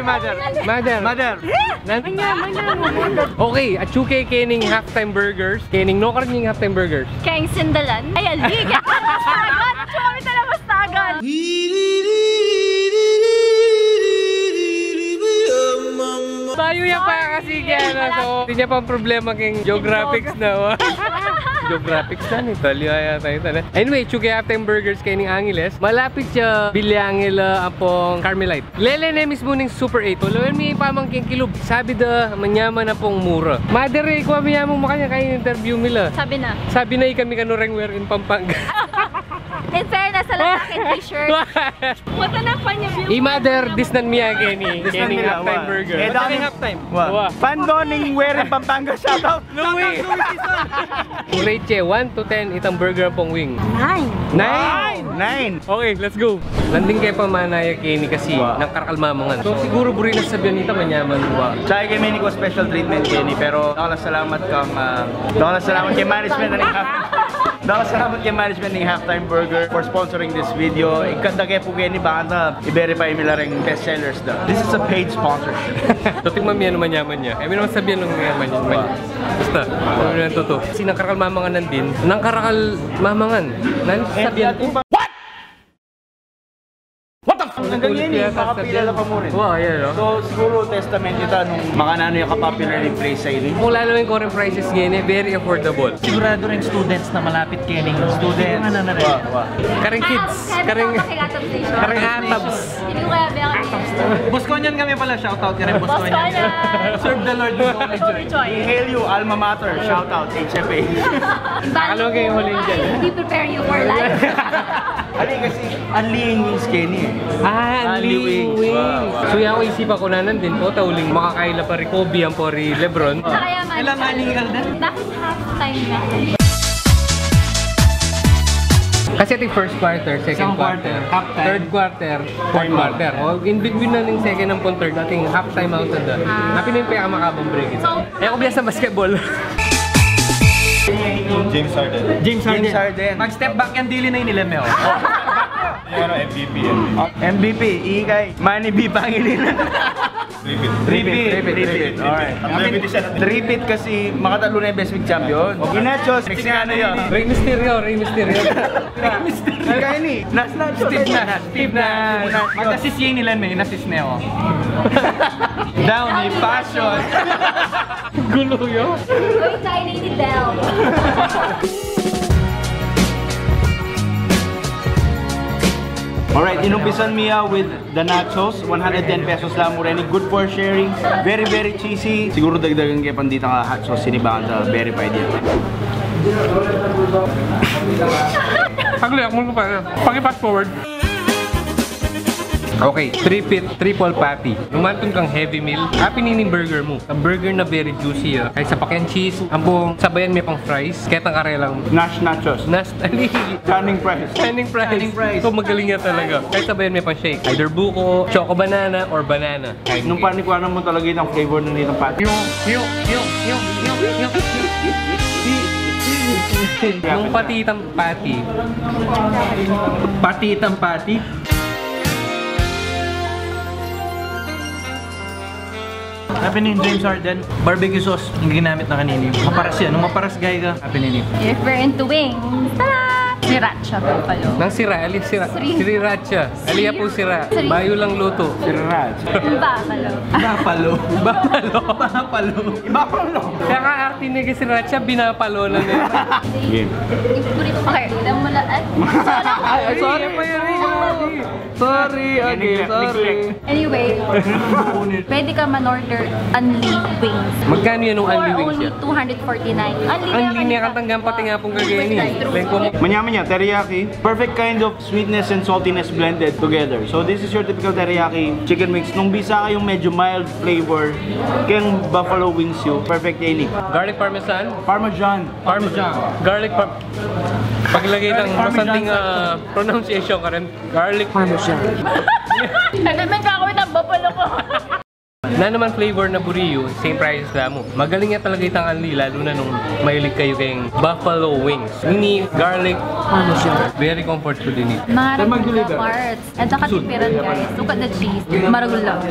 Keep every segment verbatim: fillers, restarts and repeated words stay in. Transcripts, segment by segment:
Mother. Mother. Mother. Nan- Okay, atsu ke kening halftime burgers. Kening nukarin ing halftime burgers? Keng sindalan. Ay, ali. Atsu kami talaga mastagan. Bayu ya pa kasi kaya na, so, hindi niya pa problema keng geographics na, wa. Geographics na, ni Italia yata, Italia. Anyway, atsu ke halftime burgers kening Angeles. Malapit ya Villangel, ah, ampong Carmelite. Lele ne mismu ning Super eight. Lawen mi pamangkin kilub. Sabi da, manyaman ampong mura. Mother, e, ikwa mi yaman makanyan, kaya interview mi la. Sabi na. Sabi na, ikami kanu reng Where in Pampanga. In fairness, ala aking t-shirt. Mata na pa niya. I mother, disnan mi ya keni. Disnan mi la, halftime burger. E, dami halftime. Wa. Wa. Fan do ning Where in Pampanga, shout out. Louie! Rate ye one to ten itang burger ampong wing. Nine. Nine? Nine! Okay, let's go. Landing ke pa manaya keni kasi nang karakal mamangan. So, siguru buri na sabian ita manyaman wa. Sa akin, keni, kwa special treatment keni, pero dakal a salamat kang, ah, dakal a salamat keng management ning half-, dakal a salamat keng management ning Halftime Burger for sponsoring this video. Ikanta ke pu keni, bakanta i-verify mi la reng best sellers da. This is a paid sponsorship. So, tikman mi ya nung manyaman ya. E mi naman sabian nung manyaman ya. Basta, sabi na tutu. Kasi nang karakal mamangan nandin, nang karakal mamangan. Nan sabian ku. What? What the f-? Hanggang yan e, makapila la pa mu rin. Wa, yan, no? So, siguru testament ita nung makananu ya ka-popular ing place sa ini. Kung lalu ing current prices ngeni, very affordable. Siguradu reng students na malapit keni. Students. Ano na rin? Wa, wa. Kareng kids. Kareng, kareng atabs. Bosconian kami pala, shout out kami, Bosconian. Bosconian. Serve the Lord with holy joy. We hail you, alma mater, shout out, H F A. Akala ko kayo huli dyan. We prepare you for life. Ali kasi, unli ing wings keni e. Ah, unli wings. Wa, wa. So, yaku isipan ku na nandin pu, ta uling makakaila pa ri Kobe ampong ri Lebron. Saka yaman. Ilang ani ka din? Bakit half time na? Kasi ating first quarter, second quarter, half time, third quarter, fourth quarter. O, in between na ning second ampong third, ating half time out na da. Ah. Apin na ing pekamakabang break ita. So, e ku biyasa basketball. James Harden. James Harden. James Harden. Mag-step back yan, dili na inilem e, o. Yan, ano, M V P, M V P. M V P, ikay, Manny B Pangilinan. Three-peat. Three-peat. Three-peat, three-peat. Alright. Three-peat kasi makatatlu na yang best mix champion. Ignatius, Mexicano yan. Rey Mysterio, Rey Mysterio. Rey Mysterio. Ikay ini, Nas Nacho. Steve Nash, Steve Nash. Mag-assist yan nila, may in-assist na ako. Down in fashion. Gulo yun. Uy, tayo na ni Del. Alright, inumpisan mi ya with the nachos, one hundred ten pesos la mu reni, good for sharing, very, very cheesy. Siguru dagdagan ke pa dita ka hot sauce, sinibangan ta, verified yan. Saglit, akmul ku pa. Paki-fast forward. Okay, three-peat, triple patty. Nung mantun kang heavy meal, apin ini ing burger mu. Ang burger na very juicy, ah. Kaysa paken cheese, ampong sabayan me pang fries, ketang karelang Nash nachos. Nash, ali. Canning fries. Canning fries. Canning fries. So, magaling ya talaga. Kahit sabayan me pang shake. Either buko, choco banana, or banana. Nung panikuanan mu talaga itang flavor na nitang patty. Yung, yung, yung, yung, yung, yung, yung. Nung pati itang patty. Pati itang patty. Apin ini James Harden, barbecue sauce ang ginamit na kanini. Maparas yan. Nung maparas gaya ka, apin ini. If we're into wings, ta-da! Sriracha buffalo. Nang sira, ali sira. Sri- Sriracha. Ali ya pu sira. Sri- Bayu lang lutu. Sriracha. Buffalo. Buffalo. Buffalo. Buffalo. Buffalo. Kaya ka arte ni sriracha, binapalo na niya. Game. Okay. Kita mo na, ay. Ay, sorry. Sorry, okay, sorry. Anyway, pwede ka man-order unli wings. Magkano yan nung unli wings yan? For only two hundred forty-nine. Unli na yan, katanggan pati nga pung gagawin eh. Lengko mo. Manyaman ya, teriyaki. Perfect kind of sweetness and saltiness blended together. So this is your typical teriyaki chicken wings. Nung bisa kayung medyo mild flavor, keng buffalo wings yu, perfect ya ini. Garlic parmesan? Parmesan. Parmesan. Garlic par-, paglagay ng masanting, ah, pronunciation ka rin. Garlic parmesan. Ano man gagawin ng buffalo ko? Nanu man flavor na buri yu, same prices la mu. Magaling ya talaga itang anli, lalu na nung mahilig kayu keng buffalo wings. Ini garlic, ano siya? Very comfort food ini. Maragul ka, Marts. At saka tipiran, guys. Look at the cheese. Maragul lang.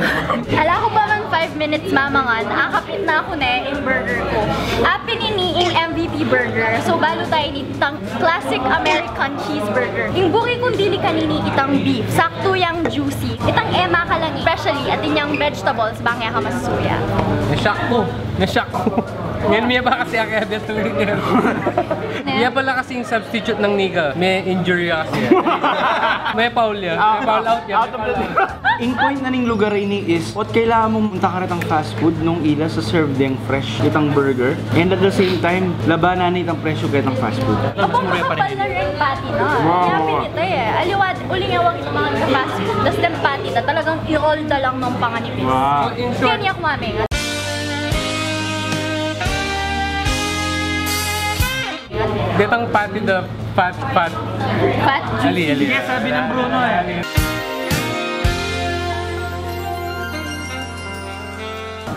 Ala ku pa man five minutes mamangan, akapit na ku ne ing burger ku. Apin ini ing M V P burger. So, balu ta ini itang classic American cheeseburger. Ing buri kung dili kanini itang beef. Saktu yang juicy. Itang e makalangi. Especially, atin yang vegetables, bang ya ka masuya. Na-shock ku. Na-shock ku. Ngan mie pa kasi aku ya, dia tuloy niya. Mie pala kasing substitute nang nika. May injury kasi. May foul ya. May foul out ya. Out of the Ing point na ning lugar ini is, ot kailangan mung munta karetang fast food nung ila sa-serve deng fresh itang burger. And at the same time, labanan na itang presyo karetang fast food. Abang makapal na rin patty na. Wow. Kaya pinita eh. Aliwa, uling awang itang mga fast food. Tas deng patty na talagang i-all da lang nung panganipis. Wow. Kaya niya kumaming. Detang patty da fat, fat. Fat juicy. Ali, ali. Kaya sabi ng Bruno eh.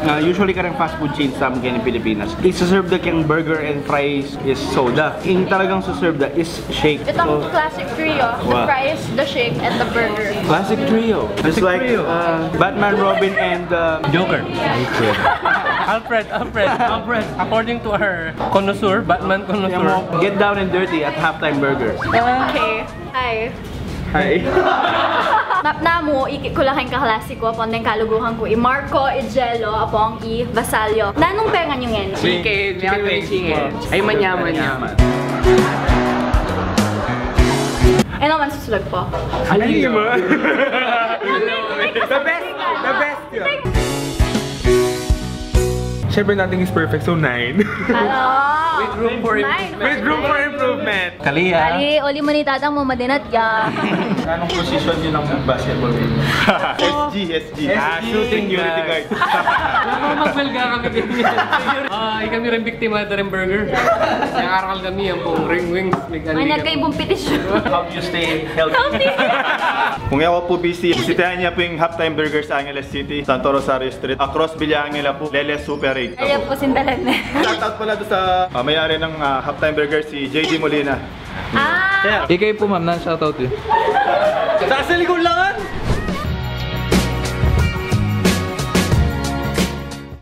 Ah, usually, kareng fast food chains tamu keni Pilipinas, isa-serve da keng burger and fries is soda. Ing talagang sa-serve da is shake. Itang classic trio, the fries, the shake, and the burger. Classic trio. It's like, uh, Batman, Robin, and, uh, Joker. Alfred, Alfred. Alfred. According to our connoisseur, Batman connoisseur. Get down and dirty at Halftime Burgers. Okay. Hi. Hi. Map namu, ikit ku la keng kaklase ku, apong deng kaluguran ku, i Marco, i Jello, apong i Vasallo. Nanung pengan yu ngeni? Chicken, chicken wings. Ay, manyaman, manyaman. E naman susulag pa. Ano yun? The best, the best yun. Siyempre, nothing is perfect, so nine. Hello. With room for improvement. With room for improvement. Kali, ah. Kali, uli mu ni tatang mu madinat ya. Anong position yun ng basketball game? S G, S G. Ah, shooting guard. Security guard. Alam mo, magbelga kami ganyan. Ah, kami rin biktima ito rin burger. Yang aral kami, yang pong ring wings. May nagkaibang petisyon. How do you stay healthy? Healthy. Kung yawa po busy, bisitahan niya po yung Halftime Burgers, Angeles City, Santo Rosario Street, across Villa Angela po, Lele Super Eight. Kaya po sindalan na. Shout out pala doon sa, ah, may-ari ng, ah, Halftime Burgers, si J D Molina. Ah! Ikay po, ma'am, na shoutout yun. Sa, sa likod lang,